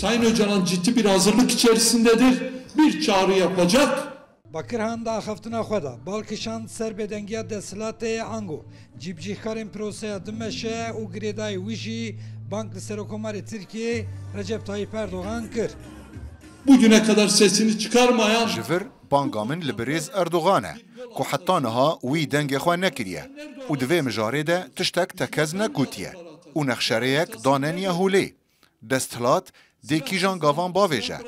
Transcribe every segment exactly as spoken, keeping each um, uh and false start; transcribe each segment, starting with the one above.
Sayın Öcalan ciddi bir hazırlık içerisindedir. Bir çağrı yapacak. Bakirhan di axaftina xwe de bal kişand ser bêdengiya desthilatê ango cîbicîhkarên proseya Dimeşe û girêdayî wî jî bang li Serokomarê Tirkiyê Recep Tayyip Erdogan kir. Bugüne kadar sesini çıkarmayan Ji vir banga min li birêz Erdogan e ku heta niha wî dengê xwe nekiriye û di vê mijarê de tiştek tekez negotiye û nexşereyek daneniye holê. Desthilat dê kîjan gavan bavêje?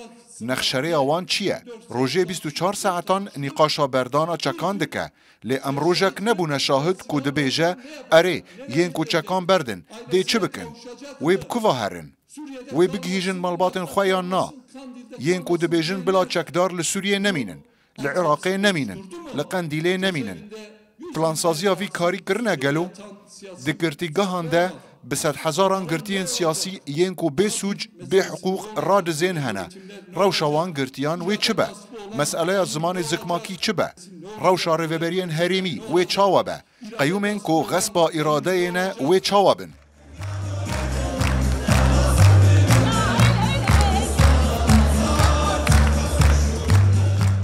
Nexşereya wan çi ye? Rojê bîst û çar saetan nîqaşa berdana çekan dike. Lê em rojek nebûne şahid ku dibêje, erê, yên ku çekan berdin, dê çi bikin? Wê bi ku ve herin? Wê bigihîjin malbatên xwe yan na? Yên ku dibêjin bila çekdar li Sûriyê nemînin, li Iraqê nemînin, li Qendîlê nemînin. Plansaziya vî karî kirine gelo? Di girtîgehan de bi sedhezaran girtiyên siyasî yên ku bê sûc, bê hiqûq radizên hene. Rewşa wan girtiyan wê çi be? Meseleya zimanê zikmakî çi be? Rewşa rêveberiyên herêmî wê çawa be? Qeyûmên ku xespa îradeyê ne wê çawa bin?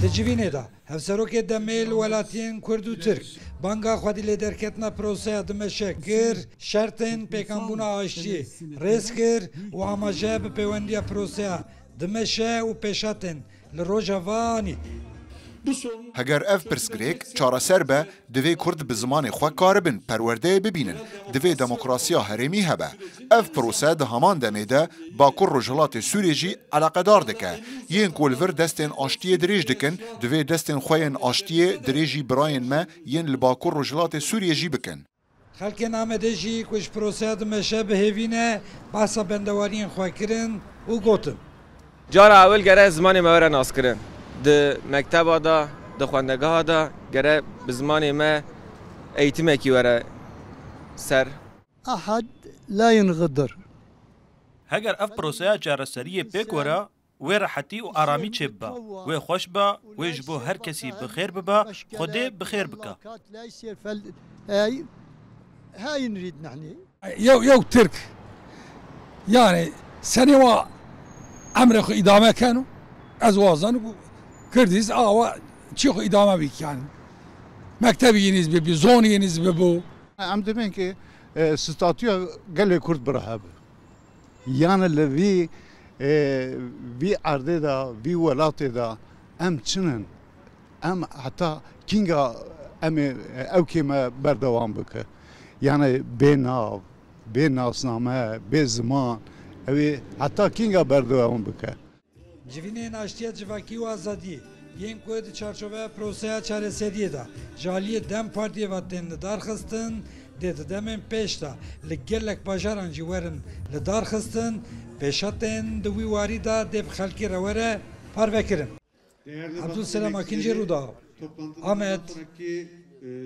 Di civînê de Hevserokê demê li welatiyên Kurd û Tirk banga xwedî lê derketina proseya Dimeşe kir, şertên pêkanbûna aştiyê rêz kir û amaje bi pêwendiya proseya Dimeşe û pêşhatên li Rojava anî. Heger ev pirsgirêk çareser be, divê Kurd bi zimanê xwe karibin perwerdeyê bibînin, divê demokrasiya herêmî hebe. Ev prose di heman demê de Bakur Rojhilatê Sûriyê jî eleqedar dike. Yên ku li vir destên aştiyê dirêj dikin, divê destên xwe yên aştiyê dirêjî birayên me yên li Bakur Rojhilatê Sûriyê jî bikin. Xelkên Amedê jî ku ji proseya Dimeşe bi hêvî ne, behsa bendewariyên xwe kirin û gotin. Cara ewil gere zimanê me were naskirin. Di mekteba de, di xwendegeha de gere bi zimanê me eğitimekî were ser. أحد لا ينغدر. Heger ev proseya çareseriyê pêk were, wê rehetî û aramî çêbibe. Wê xweş be, wê ji bo her kesî bi xêr bibe, Xwedê bi xêr bike. لا يصير فل-، هاي، هاي نريد نحن. Yew, yew Tirk, yani senê wa emrê xwe îdame keno, ez wazan ku Kirdîz awa çî xwe îdame bîk yani. Mektebî yeniz bibi, zon yeniz bibu. Em dibên ki, e, statûya gelê Kurd bira hebe. Yani li vî, e, vî erdê de, vî welatê de em çi nin? Em heta kînga em ê, e, ewkê me berdewam bike? Yani bê nav, bê nasname, bê ziman, ew ê heta kînga berdewam bike? Civînên aştiya civakî û azadiyê yên ku di çarçoveya proseya çareseriyê de ji aliyê DEM Partiyê ve tên lidarxistin, dê di demên pêş de li gelek bajaran jî werin lidarxistin, pêşhatên di wî warî de dê bi xelkê re were parvekirin. Abdulselam Akincî, Rûdaw, Amed.